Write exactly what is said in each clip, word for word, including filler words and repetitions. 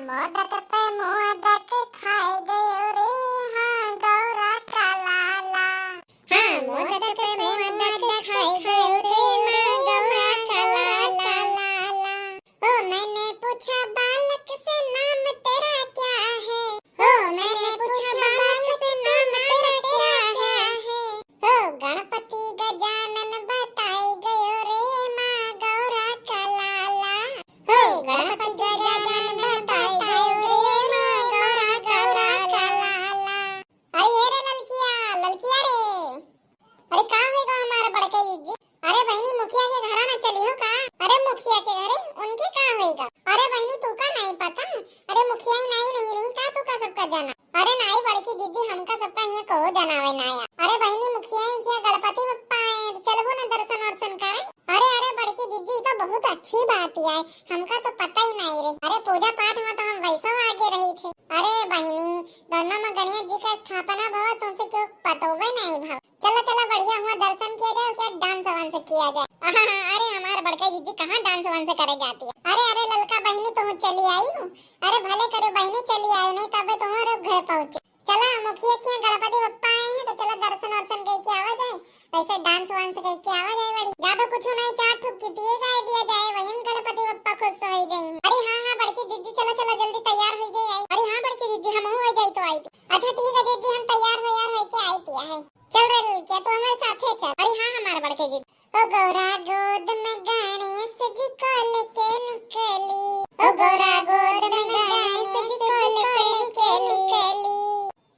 मोदक पे मोदक खाए गयो रे, हाँ, गौरा का लाला। हाँ, मोदक पे मोदक खाए गयो रे, हाँ, गौरा का लाला। ओ, मैंने पूछा बालक से, नाम तेरा क्या है? ओ, मैंने पूछा बालक से, नाम तेरा क्या है? ओ, गणपति गजानन बताए गयो रे, माँ गौरा का लाला। ओ, गणपति गजानन बताए गयो रे, माँ गौरा का लाला। अरे ये रे ललकिया, ललकिया रे। अरे का होइगा हमारे बड़के जिज्जी? अरे बहिनी, मुखिया के घरा ना चली हो का? अरे मुखिया के घरे उनके का होइगा? अरे बहिनी, तू का नाई पता? अरे मुखिया ही नाई नहीं रही का, तू का सबका जाना? अरे नाई बड़की जिज्जी, हमका सबका हियाँ कहो जनावे ना आया। अरे बहिनी, मुखिया ही हियाँ गणपति बप्पा आए हैं, तो चलबो ना दर्शन वर्शन करे। अरे अरे बड़की जिज्जी, ई तो बहुत अच्छी बात है, हमका तो पता ही नाई रही। अरे पूजा पाठ में तो हम वैसे आगे रही थे। अरे बहिनी, दोनों में गणेश जी का स्थापना भवा, तुमसे क्यों पतोबे नाई भवा। चला चला, बढ़िया हुआ दर्शन किया जाए, उसके बाद डांस वांस किया जाए। अरे हमारे बड़का जिज्जी कहाँ डांस वांस करे जाती है। अरे अरे ललका बहिनी, तुम चली आई हो। अरे भले करे बहिनी, चली आई, नहीं तबे तुम्हारे घर पहुँचे। चला, मुखिया के यहाँ गणपति बप्पा आए हैं, तो चला दर्शन वर्शन करके आवा जाए, वैसे डांस वांस करके आवा जाए। बड़ी ज्यादा कुछ नहीं, चार ठुक गीतिए गाए दिया जाए, वही में गणपति बप्पा खुश हो जाए। अरे हाँ हाँ बड़की जिज्जी, चला चला जल्दी तैयार हो जाए। अरे हाँ बड़की जिज्जी, हम हो जाए तो आई थी। अच्छा ठीक है जिज्जी, हम तैयार हो यार होके आई पिया है। चल रे ललकिया, तू हमारे साथे चल। अरे हाँ हमारे बड़के जिज्जी। ओ गौरा गोद में गणेश जी को लेके निकली, ओ गौरा गोद में गणेश जी को लेके निकली।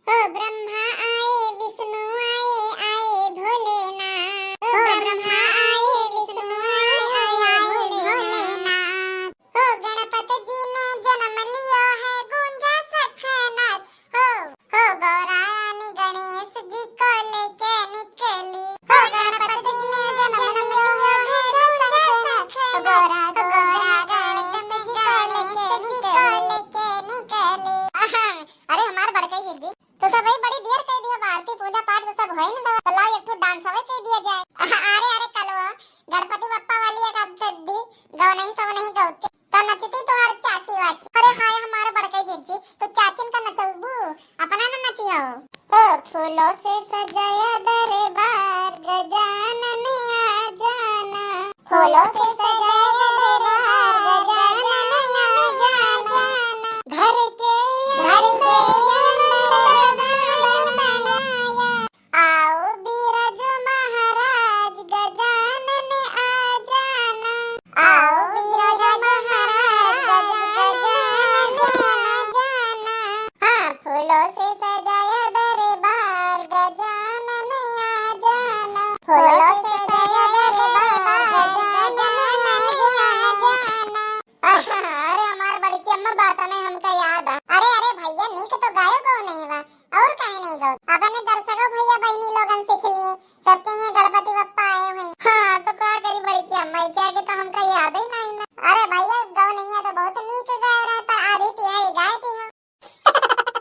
ओ ब्रह्मा आए, विष्णु आए, आए भोलेनाथ। ओ ब्रह्मा आए, विष्णु आए, आए भोलेनाथ। ओ गणपत जी ने जन्म लियो है, गूंजा सखनाद। हो, हो गौरा रानी गणेश जी को लेके निकली। हो गणपत जी ने जन्म लियो है, गूंजा सखनाद। गौरा, गौरा गणेश जी को लेके निकली। अरे हमार बड़कई जिज्जी, तो सब भाई बड़ी देर कह दिया, आरती पूजा पाठ तो सब होई न गवा, तो लाओ एक ठो डांस हवे कह दिया जाए। अरे अरे कलवा, गणपति बप्पा वाली एक आध दी गवनई सब नहीं गौते, तो नचती तोहार चाची वाची। अरे हाय हमारे बड़कई जिज्जी, तो चाचिन का नचबू, अपना न नची हो। ओ फूलों से सजाया दरबार, गजानन आ जाना। फूलों से सजाया दरबार, गजानन आ जाना। घर के, घर के अंदर बालक आया। आओ बिराज महाराज, गजानन आ जाना। आओ बिराज महाराज, गजानन आ जाना। हाँ, फूलों से सजाया दरबार, गजानन आ जाना। फूलों से सजाया दरबार, गजानन आ जाना। अरे हमार बड़की अम्मा, बात में हमका याद आ। अरे अरे भैया, नीक तो गायो गो नहीं बा, और काहे नहीं गो? अपने दर्शकों भैया बहनी लोगन सीख लिए, सबके यहाँ गणपति बप्पा आए हुए।